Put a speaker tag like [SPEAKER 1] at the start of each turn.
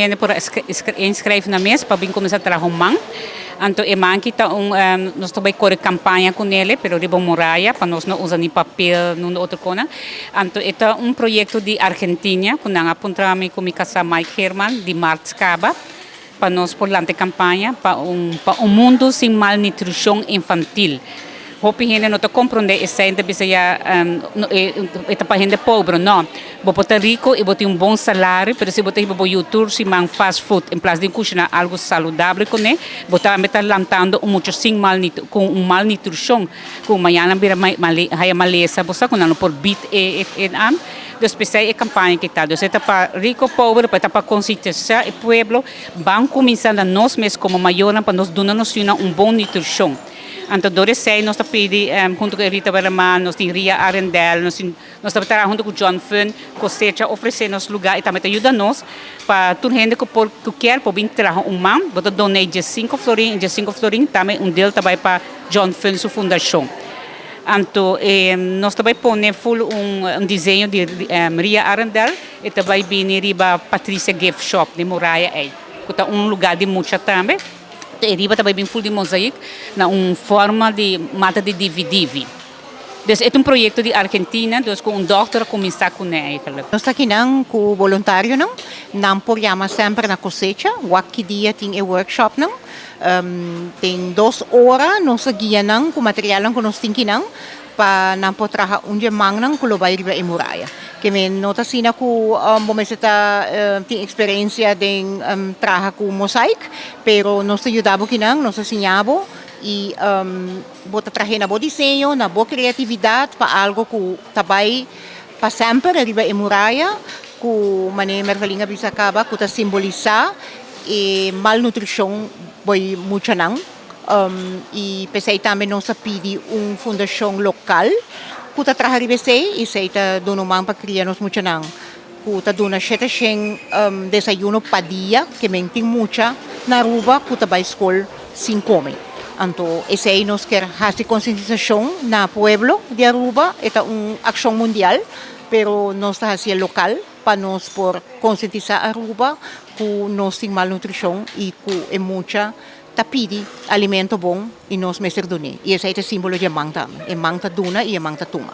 [SPEAKER 1] hende por inschrijven nan mes pa bin cuminsa traha un man. Anto e man aki ta un, nos ta bay core campaña cu nele, pero riba un muraya pa nos no usa ni papel, nunda otro cona. Anto e ta un proyecto di Argentina cu nan a puntra mi cu mi casa Mike Herman di Marts caba pa nos por lanta e campaña pa un pa un mundo sin malnutricion infantil. Hopi hende no ta comprende esey, ta bisa ya e ta pa hende pober. No, bo por ta rico y bo tin un bon salario, pero si bo ta hiba bo yu tur siman fast food en plaza di cushina algo saludable cune, bo tambe ta lantando un mucha sin mal cu un malnutricion cu mañana bira haya malesa, bo sa cu nan no por bit e aan. Dus p'esei e campaña ki ta. Dus e ta pa rico, pober, pero e ta pa concientisa e pueblo, ban cuminsa na nos mes como mayornan pa nos duna nos yunan un bon nutricion. Anto dor esei nos ta pidi hunto cu Rita Werleman, nos tin Ria Arendel, nos tin nos ta traha hunto cu John Fun, Cosecha ofrece nos lugar y tambe ta yuda nos pa tur hende cu por cu kier por bin traha un man, bo ta donate 15 florin y 15 florin tambe un deel ta bay pa John Fun su fundacion. Anto nos ta bay pone full un diseño di Ria Arendel y ta bay bini riba Patricia Gift Shop den muraya ey cu ta un lugar di mucha tambe. E riba ta bay bin full di mosaic na un forma di mata di divi divi. Dus e ta un proyecto di Argentina, dus cu un dokter a cuminsa cune eigenlijk.
[SPEAKER 2] Nos ta akinan cu boluntarionan, nan por yama semper na Cosecha, wak ki dia tin e workshopnan. Den 2 ora nos a guia nan cu materialnan cu nos tin kinan pa nan por traha un dje mannan cu lo bay riba e muraya. Ke men no ta asina cu bo mester ta tin experiencia den traha cu mosaic, pero nos ta yuda bo kinan, nos ta siña bo y bo ta trahe na bo diseño, na bo creatividad pa algo cu ta bay pa semper riba e muraya cu mane Mervelin a bisa caba cu ta simbolisa e malnutricion boy muchanan. Y p'esey tambe nos a pidi un fundacion local cu ta traha riba esey y esey ta duna un man pa cria nos muchanan cu ta duna 700 desayuno pa dia ke men tin mucha na Aruba cu ta bay scol sin come. Anto esey nos kier haci concientisacion na pueblo di Aruba, e ta un accion mundial pero nos ta haci'e local pa nos por concientisa Aruba cu nos tin malnutricion y cu e mucha ta pidi alimento bon y nos mester dun'é. Y esey ta e simbolo di e man tambe. E man ta duna y e man ta tuma.